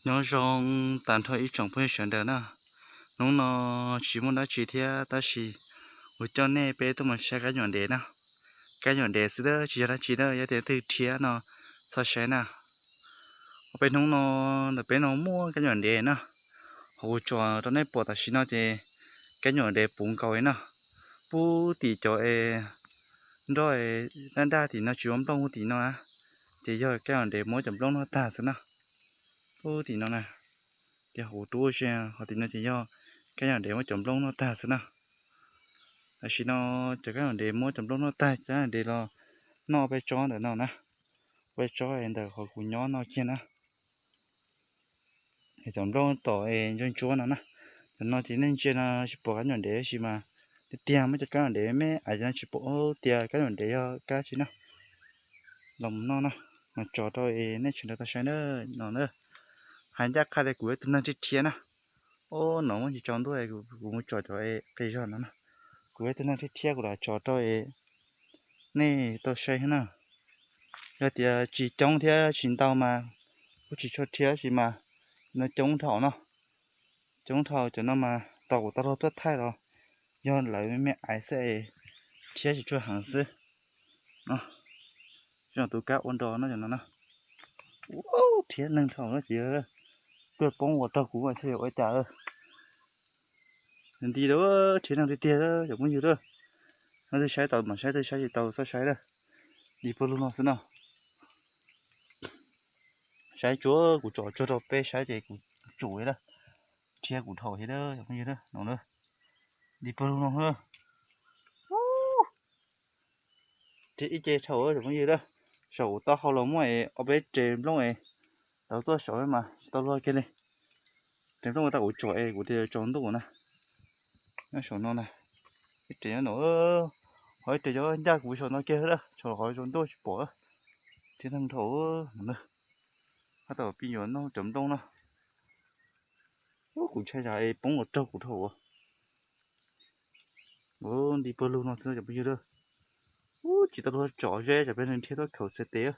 Nyob zoo tag nrho ib tsoom phooj ywg sawv daws na. Hnub no tsis muaj dab tsi thiab tab sis kuv coj nej peb tuaj mus saib kab nyuam dev na. Kab nyuam dev xwb tab tsis yog dab tsi na, yog tias twg rhiab no txhob saib na. Peb hnub no ntawm peb no muaj kab nyuam dev na. Hauv kuv tsom rau nej pom tam sim no ces kab nyuam dev puv nkaus li no. Pub tim cov es nroj daj daj tim no tsis ua nplooj hu tim no na, ces yog kab nyuam dev muab cov nplooj noj tag xwb na. Pub tim no na, ces hauv rub ze ho tim no ces yog kab nyuam dev muab cov nplooj noj tag xwb na. Tam sim no cov kab nyuam dev muab cov nplooj noj tag, kab nyuam dev los noj peb tsob ntawm no na, peb tsob ntawm qhov kuv nyob no kiag na. Es cov nplooj tom es ntsuab ntsuab no na, cov no ces nej ntsia no tsis pom kab nyuam dev tab sis mas tiag tiag muab cov kab nyuam dev me me aiv no tsis pom tias kab nyuam dev yog kab tsi na. Los mus noj na, mas tso rau es nej sawv daws tau saib na, no na. Hais ncaj qha tias kuv yog tus neeg rhiab rhiab na. Ob no muab tsis tsaus ntuj kuv mus tsom cov qis zog no na. Kuv yog tus neeg rhiab rhiab kuv lam tso rau es nej tau saib na. Yog tias tsis coob thiab tsis ntau mas kuj tsis tshua rhiab tab sis mas no coob dhau no. Coob dhau cov no mas tau kuv tau luag tuaj thaij los yog lawv me me aiv xwb es rhiab tsis tshua heev xwb. Tus kab ua nrog no cov no na. Ua rhiab neeg dhau ces tuaj poob ua rau kuv mas thiaj yuav ua cas. Nti lawm, rhiab neeg tiag tiag cov phooj ywg lawm. No twb saib tau mas saib, twb saib tsis tau txhob saib lawm. Nti pawg lug no xwb no. Saib tsuag, kuv tsom tsuag rau peb saib ces kuv tsum li lawm. Rhiab kuv dhau thiab cov phooj ywg lawm no. Nti pawg lug no. Rhiab ib ce dhau cov phooj ywg lawm. Saum kuv taub hau los muaj es ob peb res nplooj es tau tuaj saum mas tsis tau luag kiag li. Res nplooj tau kuv tsom es kuv tias tsaus ntuj na. Nyob saum no na, ib res nyob no, ho ib res nyob ncaj kuv saum no kiag lawm, saum qhov tsaus ntuj tsis pom. Rhiab neeg dhau no. Hab tau pib yuav noj cov nplooj no. Kuv ntshai tsam es poob ua raug kuv dhau. Nti pawg lug no xwb cov phooj ywg lawm. Ub, tsis tau luag tsom ze tsam peb nrhiav tuaj khaum txhais tes.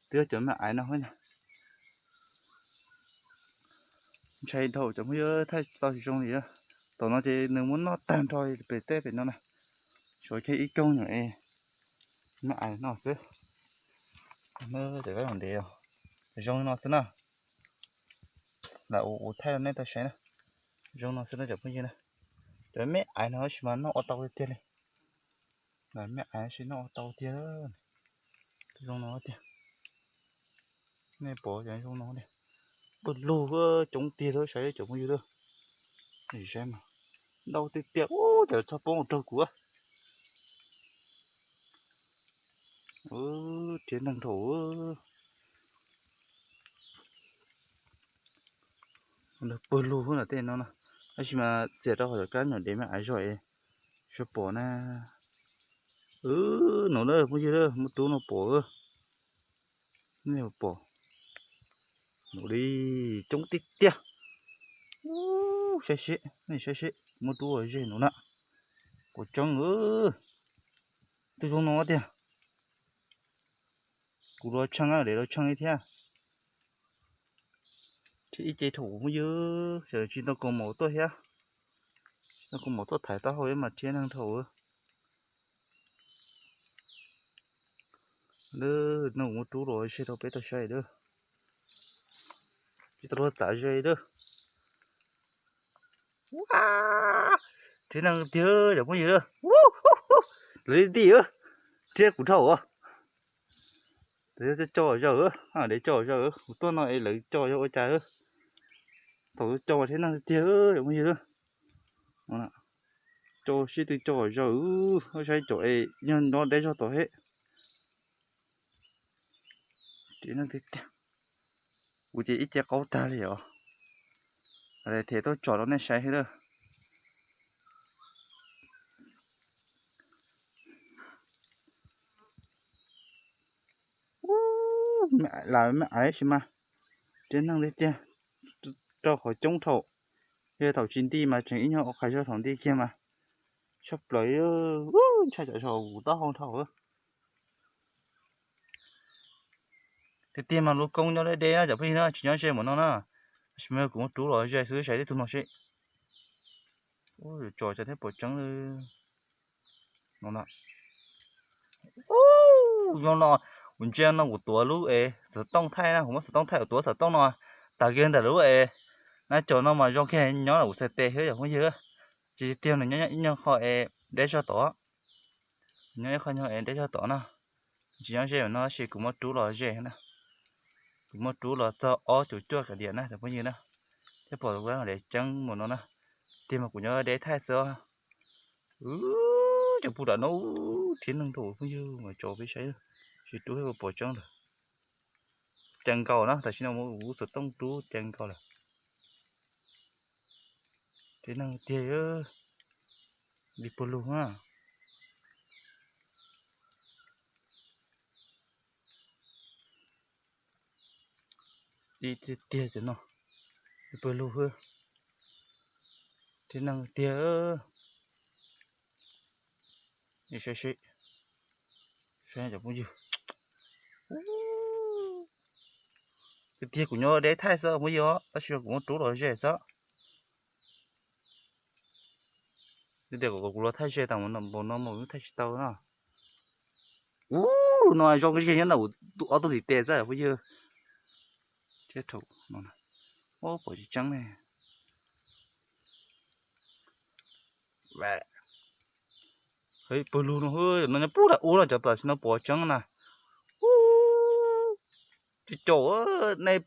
Twb yog cov me aiv no na. Ntshai dhau cov phooj ywg, thaij tsis tau tsis zoo li. Tom no ces nws muab noj tag nrho pem teb pem no na. Tshuav kiag ib koog nyuam es me aiv no xwb. Cov kab nyuam dev zoo li no xwb na. Lam ua ua thaij rau nej tau saib na. Zoo no xwb na cov phooj ywg na. Cov me aiv no tab sis mas noj ua tau tiag tiag li. Lam me aiv tab sis noj ua tau tiag. Zoo no tiag. Nej pom cov zoo no tiag. Pawg lug coob tiag, saib cov phooj ywg lawm. Saib mas ntau tiag tiag, cov txhob poob ua raug kuv. Rhiab neeg dhau. Pawg lug na tej no na. Tab sis mas xiam rau hauv cov kab nyuam dev me aiv zog es tsis pom na. Ub, no lawm phooj ywg lawm, muaj rub no pom. Nej pom, nws li coob tiag tiag. Ub, saib seb, nej saib seb muaj rub ua ze nws na. Kuv tseeb, twb zoo no tiag. Kuv los tshee, dev los tshee li thiab. Rhiab ib ce dhau kuv phooj ywg, tsis tau kaus mom tuaj thiab. Tsis tau kaus mom tuaj thaiv taub hau thiab mas rhiab neeg dhau. Lawm, no kuv muab rub los ze rau peb tau saib lawm. Tsis tau luag txav ze lawm. Rhiab neeg tiag cov phooj ywg lawm. Lawv li ti, rhiab kuv dhau. Lawv coj zaws, dev coj zaws, kuv tuaj no es lawv coj yog ua cas. Thaum coj mas rhiab neeg tiag cov phooj ywg. Coj sib tw coj zaws, saib cov es yog nyob deb zog tom thiab. Rhiab neeg tiag tiag. Kuv ces ib ce qaub tag li os. Them tuaj tsom rau nej saib xwb lawm. Lam me aiv tab sis mas rhiab neeg tiag tiag, rau qhov coob dhau. Yog thaum tsis nti mas tseem ib nyuag ua qhais zog, thaum nti kiag mas tshaj plaws, ntshai tsam saum kuv taub hau dhau. Tiag tiag mas lub koob nyob deb deb cov phooj ywg na, tsis nyob ze npaum no na. Tsis muaj, kuv muab rub los ze xwb, saib tej tug no seb. Ub, tso cas thiaj pom tseeb li no na. Zoo no, kuv ntsia no kuv tuav lub es xov tooj thaij na, kuv muab xov tooj thaij kuv tuav xov tooj no tag kiag ntawm lub es na, cov no mas zoo kiag nyob kuv txhais tes xwb yom phooj ywg. Tsis tiag nws nyob ib nyuag qho es deb zog tod, nyob ib qho nyuag es deb zog tod na. Tsis nyob ze no tab sis kuv muab rub los ze na. Kuv muab rub los txog ob cuv cuaj kav liam na cov phooj ywg na. Thiaj pom dev ceeb mus no na. Tiag mas kuv nyob deb thaij xwb. Cov pug nram no rhiab neeg rau phooj ywg mas tso peb saib, tsis rub thiaj pom tseeb lawm. Cas nkaus na, tam sim no kuv xov tooj rub cas nkaus lawm. Rhiab neeg tiag, li puag lug na. Tiag tiag cov no, li puag lug, rhiab neeg tiag. Saib seb, saib cov phooj ywg. Tiag tiag kuv nyob deb thaij xwb phooj ywg, tab sis kuv muab rub los ze xwb. Tiag tiag kom kuv los thaij ze tas npaum no mas kuv thaij tsis tau na. Ub, no zoo kiag nyob ntawm ob tug tim tes xwb phooj ywg. Thiab thaum no, ub, pom tsis tseeb ne. Puag lug no, no nyob puag nram ub no cov tam sim no pom tseeb na. Ub, tsis caum, nej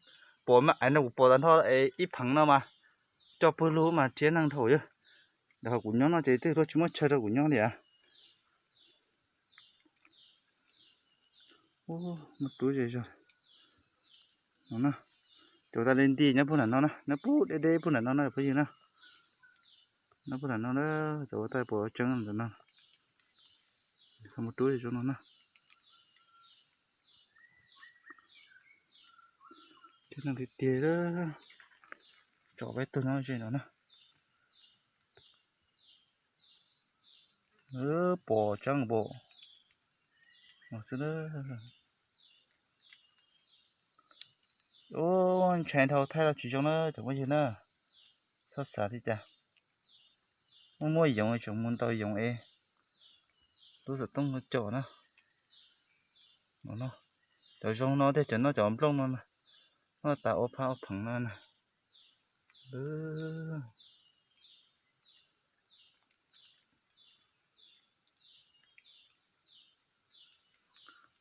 pom mas, no kuv pom tag nrho ib pheev no mas, cov puag lug mas rhiab neeg dhau yog. Ntawm kuv nyob no ces twb tsis muaj chaw rau kuv nyob li as. Muaj rub ze zog no na. Cov tas li nti nyob puag nram no na, nyob puag deb deb puag nram no na phooj ywg na. Nyob puag nram no na, cov ua tas pom tseeb ntawm no. Muaj rub ze zog no na. Rhiab neeg tiag tiag, tso peb tug nyob ze no na. Pom tseeb npaum no xwb. Ub, ntshai dhau thaij los tsis zoo na cov phooj ywg na. Txhob xav li cas. Muaj muaj yoov tseem mus ntaus yoov es lub xov tooj no caum na. Cov zoo no tiag, cov noj cov nplooj no na, noj tas ua phab ua pheev no na.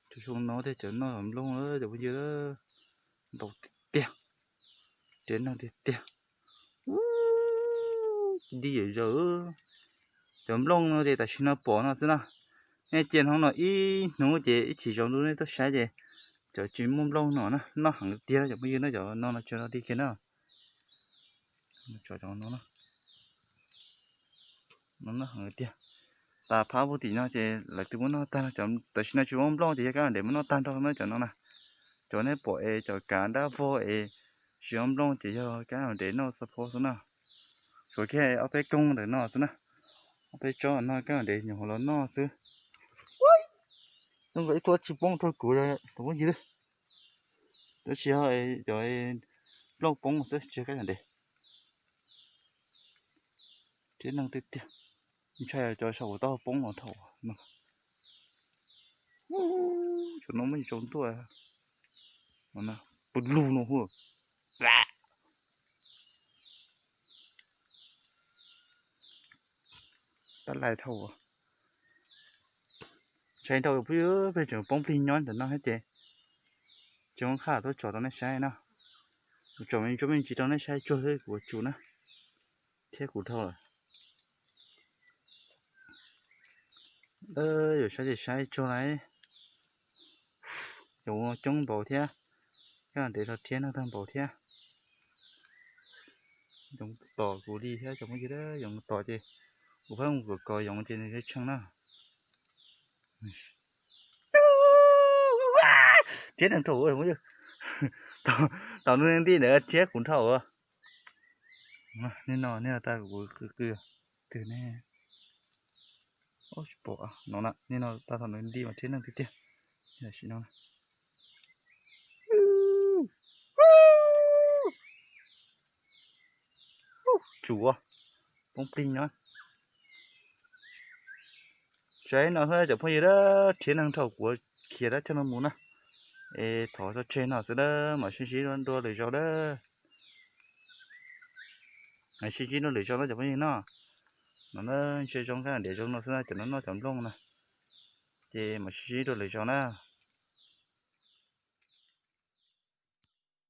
Cov zoo no tiag, cov noj nplooj cov phooj ywg, ntaus tiag tiag, rhiab neeg tiag tiag. Ub, dib yam zaws. Cov nplooj no ces tam sim no pom no xwb na. Nej cia hnub no ib hnub ces ib chim tsaus ntuj nej tuaj saib ces cov tsis muaj nplooj no na, noj heev tiag cov phooj ywg na, cov no no tsis no tiag kiag na. Tso cov no, no noj heev tiag. Tas phab puag tim no ces lawv twb muab noj tag no, tam sim no tsis muaj nplooj ces yog kab ndev muab noj tag nrho na cov no na. Cov nej pom es cov kav dab vog es tsis muaj nplooj ces yog kab ndev noj xab phob xwb na. Tshuav kiag ob peb koog ntawm no xwb na. Ob peb tsob no kab ndev nyuam qhuav los noj xwb. Zoo nkaus ib tug tsis poob rau kuv, tus phooj ywg, tab sis yog cov nplooj poob xwb tsis yog kab ndev. Rhiab neeg tiag tiag, ntshai cov saum kuv taub hau poob los dhau no. Cov no muaj tsaus ntuj, puag lug no hu. Tab lais dhau. Ntshai dhau phooj ywg, peb tseem poob plig nyob ntawm no thiab ces tsis muaj qhab tuaj tsom rau nej saib no. Kuv tsom me ntsuab me ntsis rau nej saib tsuag xwb kuv ua tsum na, thiab kuv dhau lawm. Yuav saib ces saib tsuag lawm. Cov coob npaum thiab, kab ndev los rhiab neeg tag npaum thiab. Yoov tom kuv li thiab cov phooj ywg, yoov tom ces kuv pheej mus kov kov yoov ces nws thiaj tsheej na. Rhiab neeg dhau, tom nws nti ntawd rhiab kuv dhau. Niag no niag no tas kuv qw qw twg ne. Tsis pom no na, niag no tas thaum nws nti mas rhiab neeg tiag tiag. Tam sim no na, tsuav, poob plig nyob. Tsaib no xwb cov phooj ywg a, rhiab neeg dhau kuv khiav dab cog no mus na. Es thov tso tseg no xwb na, mam sib ntsib dua lwm zaus na. Mam sib ntsib dua lwm zaus na cov phooj ywg no. No na, ntshe zoo nkauj diav zoo no xwb na, cov no noj cov nplooj na. Ces mam sib ntsib dua lwm zaus na.